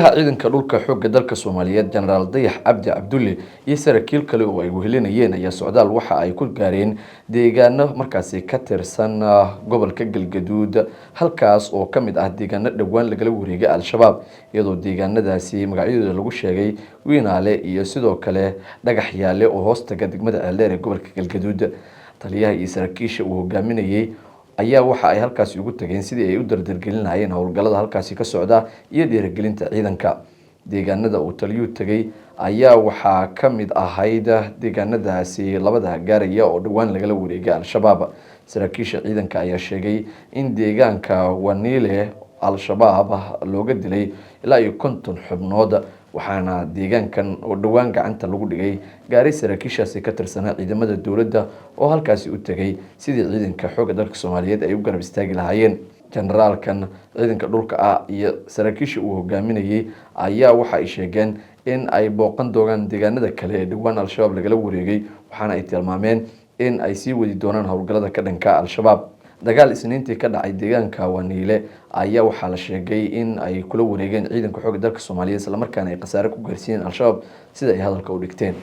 Taliyaha ciidanka dhulka xoogga dalka Soomaaliyeed, Jenaraal Dayax Cabdi Cabdulle, iyo saraakiil kale oo ay wehelinayeen ayaa socdaal waxa ay ku gaareen deegaano markaasi ka tirsan gobolka Galgaduud, halkaas oo ka mid ah deegaano dhowaan lagala wareegay Al-Shabaab, iyadoo deegaanadaasi magacyadooda lagu sheegay Wiinaale iyo sidoo kale Dhagax Yaale oo hoostaga degmada Ceeldheer ee gobolka Galgaduud. Taliyaha iyo saraakiisha uu hogaaminayay ayaa waxa ay halkaasi ugu tageen sidii ay u dardargelinayeen howlgallada halkaasi ka socda iyo dhiirigelinta ciidanka. Deegaanada uu taliyuhu tegay ayaa waxaa ka mid ahayd deegaanadaasi labada gaaraya oo dhowaan lagala wareegay Al-Shabaab. Saraakiisha ciidanka ayaa sheegay in deegaanka Waniile Al-Shabaab looga dilay ilaa iyo 50 xubnood, waxaana deegaankan oo dhowaan gacanta lagu dhigay gaaray saraakiishaasi ka tirsanaa ciidamada dowladda oo halkaasi u tegay sidii ciidanka xoogga dalka Soomaaliyeed ay u garab istaagi lahaayeen. Generaalkan ciidanka dhulka ah iyo saraakiisha uu hogaaminayay ayaa waxa ay sheegeen in ay booqan doonaan deegaanada kale ee dhowaan Al-Shabaab lagala wareegay, waxaana ay tilmaameen in ay sii wadi doonaan howlgallada ka dhanka Al-Shabaab. Dagaal Isniintii ka dhacay deegaanka Waniile ayaa waxaa la sheegay in ay kula wareegeen ciidanka xoogga dalka Soomaaliyeed, islamarkaana ay khasaare ku gaarsiiyeen Al-Shabaab, sida ay hadalka u dhigteen.